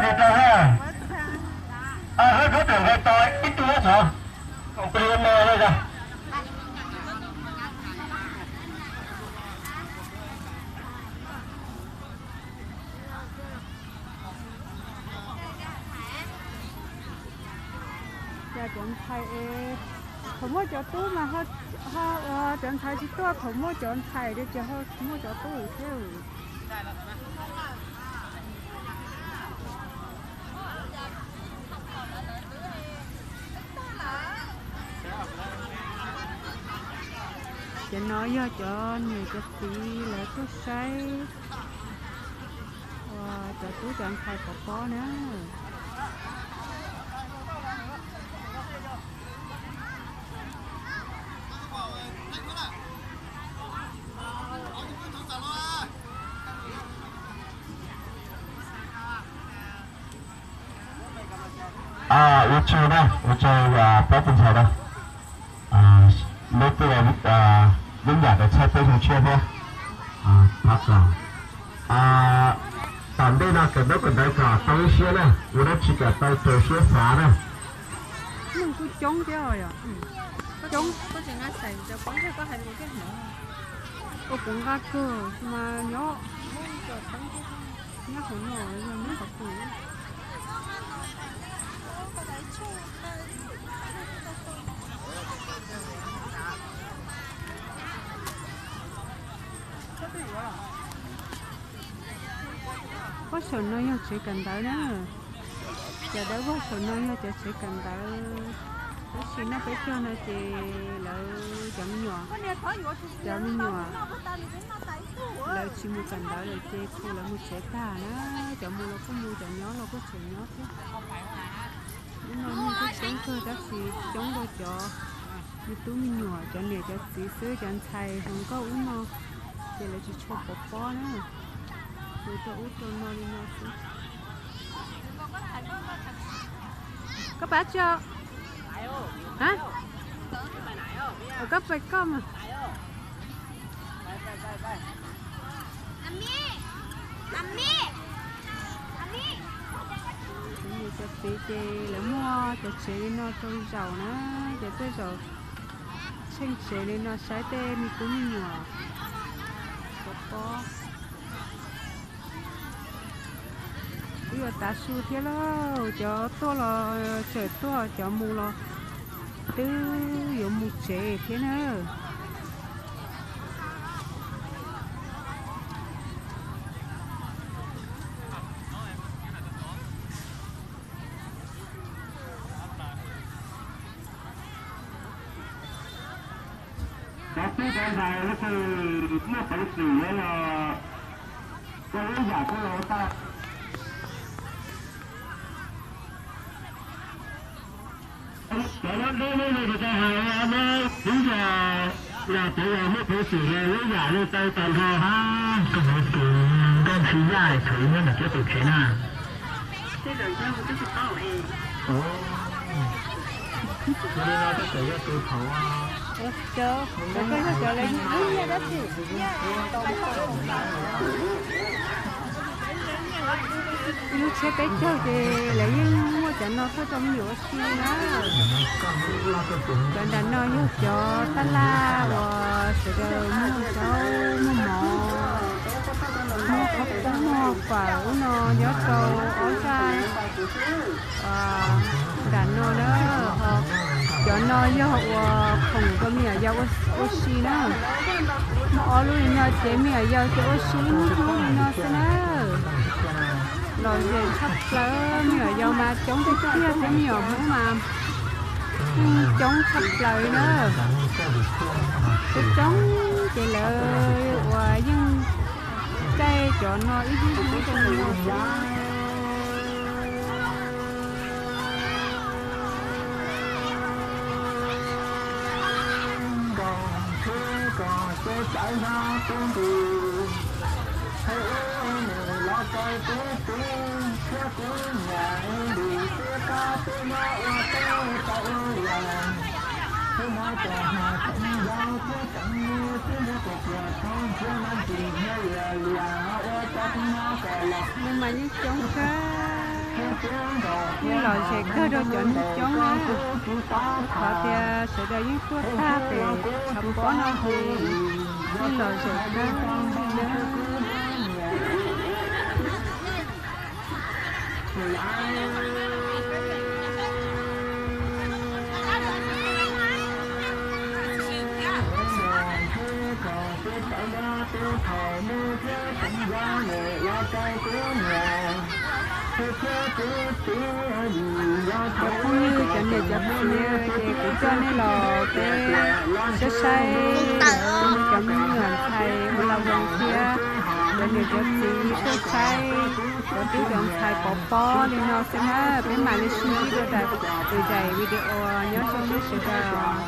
Rau ha, hab koj tseem nqe tau ib tug xwb, koom plig no yog. Cas cov ntxhais es thaum muaj cov tub mas ho, ho ua cov ntxhais tsis tuaj, thaum muaj cov ntxhais ces ho muaj cov tub thiab. Cov no yog cov niam cov txiv lawv tuaj saib uas cov tub cov ntxhais pov pob na. Ua tsaug na, ua tsaug pab tus ntxhais na. Lub twg yeeb yam rau txhaj teb zoo tshiab thiab. Tom ntej no kawm ntaub kawm ntawv kom tau ib siab na, ua dab tsi kom tau raws siab xav na. Neeg kuj coob thiab os. Coob. Ua kuv nqa kawg mas nyob, nyob qhov no yog nyob qhov twg. Voj saum no yog tsev kawm ntawv na. Cov dawb voj saum no yog cov tsev kawm ntawv. Tab sis noj peb caug no ces lawv cov me nyuam, cov me nyuam lawv tsis mus kawm ntawv lawm ces khu lawv mus tsev tag na. Cov mus los kuj mus, cov nyob los kuj tseem nyob thiab. Ub no neeg kuj coob kawg tab sis coob dua cov me tub me nyuam, cov niam cov txiv xwb, cov ntxhais hluas nkauj ub no ces lawv tsis tshua pov pob na. Mus rau ub rau no li no xwb. Koj pab tso. Koj pab koj mas. Cov niam cov txiv ces lawv muaj cov tsev li no rau zaum na, ces tej zaum tsheej tsev li no saib tej me tub me nyuam pov pob. Twb yuav tav su thiab lauj, cov tuaj los tseem tuaj, cov mus los twb yuav mus tsev thiab na. Cov tub cov ntxhais lub twg muaj peev xwm yuav los ua ib yam kuj los tau. Cov nyob deb nyob ze ces tau hais muab tib yog los cov yog muaj peev xwm los ib yam li tau tag nrho hab. Koj mus tus nkauj Txhi Yaj thaum ub nyob ntawm peb tus tsev na. Li no koj tseem yog tus thaum, koj yog cov lawv lub nyiaj dab tsi? Lub tsiab peb caug ces lawv yeej muaj cov no thauj rau me nyuam ua si na. Cov nram no yog cov tab laj uas sawv daws muag zaub muag mov, muag qhob poob muag fawm ub no nyob rau ob zaj nram no na. Ho cov no yog uas khoom rau me nyuam yaus ua si na. Muaj ob lub li no ces me nyuam yaus ces ua si ib hnub li no xwb na. Lom zem tshaj plaws, me nyuam yaus mas coob tiag tiag thiab, me nyuam Hmoob mas yeej coob tshaj plaws li na. Coob coob ces lawv uas yeej caij cov no ib hnub ib hnub rau me nyuam xwb. Neeg mas yeej coob kawg. Yeej lom zem kawg rau cov neeg coob na. Thov tias sawv daws yeej tuaj tag pem tshav pob no ces yeej lom zem kawg li na. Cov phooj ywg, cov niam cov txiv, ces kuv coj nej los peb saib saib cov me nyuam ntxhais ua laj zoo thiab cov niam cov txiv tuaj saib cov tub cov ntxhais pov pob li no xwb na. Peb mam li sib ntsib dua lwm daim video, nyob zoo nej sawv daws.